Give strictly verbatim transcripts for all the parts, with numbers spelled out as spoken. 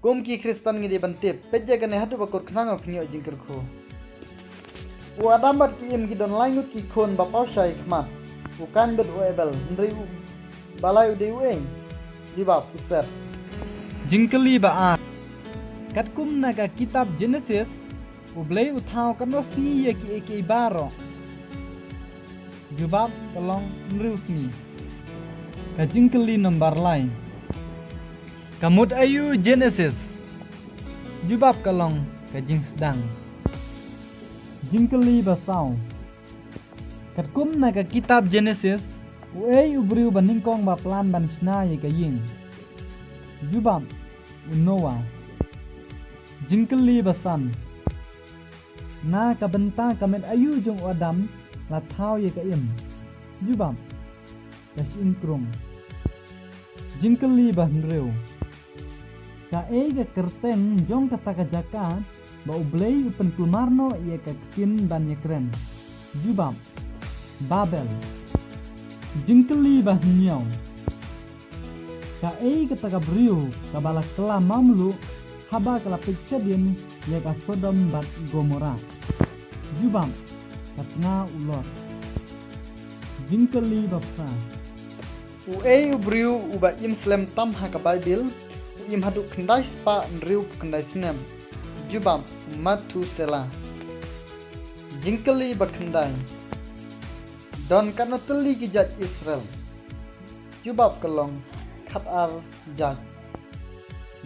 Kum ki Khristan ngi dei ban tip, peit ïa kane haduh ba kut khnang ba phin ïoh jingkyrkhu. U Adam bad ki Im ki don lai ngut ki khun ba paw shai khmat. U Kain bad u Abel, hynrei u ba lai u dei uei? Jubab, u Set. Jingkylli ba ar. Katkum na ka kitab Genesis, U Blei u thaw katno sngi ïa kiei kiei baroh? Jubab ka long hynriew sngi. Ka jingkylli nombar lai. Ka mut aiu Genesis? Jubab ka long ka jingsdang. Jingkylli ba saw. Katkum na ka kitab Genesis, uei u briew ba nyngkong ba plan ban shna ïa ka ïing? Jubab, u Noah. Jingkylli ba san. Na ka bynta ka met aiu jong u Adam la thaw ïa ka Im? Jubab, ka shyieng krung. Jingkylli ba hynriew. Kaei ka kyrteng jong kata ka jaka ba U Blei u pynkulmar noh ïa ka ktien ban ïakren? Jubab, Babel. Jingkylli ba hynñiew. Kaei kata ka briew kaba la kylla mamluh haba ka la peit shadien ïa ka Sodom bad Gomorrah? Jubab, ka tnga u Lot. Jingkylli ba phra. Uei u briew uba im slem tam ha ka Baibyl, u im haduh khyndai spah hynriewphew khyndai snem? Jubab, u Methuselah. Jingkylli ba khyndai. Don katno tylli ki jait Israel? Jubab ka long khatar jait.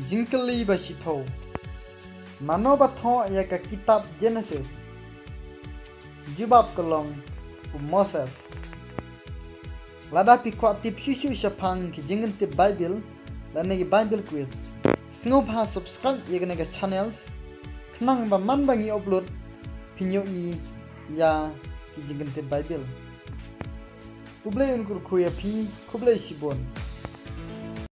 Jingkylli ba shiphew. Mano ba thoh ïa ka kitab Genesis? Jubab ka long u Moses. Lada phi kwah tip shuh shuh shaphang ki jingkyntip Baibyl lane ki Bible quiz, sngewbha subscribe ïa kane ka channels, khnang ba man ba ngi upload phin ïohi ïa ki jingkyntip Baibyl. U Blei un kyrkhu ïa phi, khublei shibun.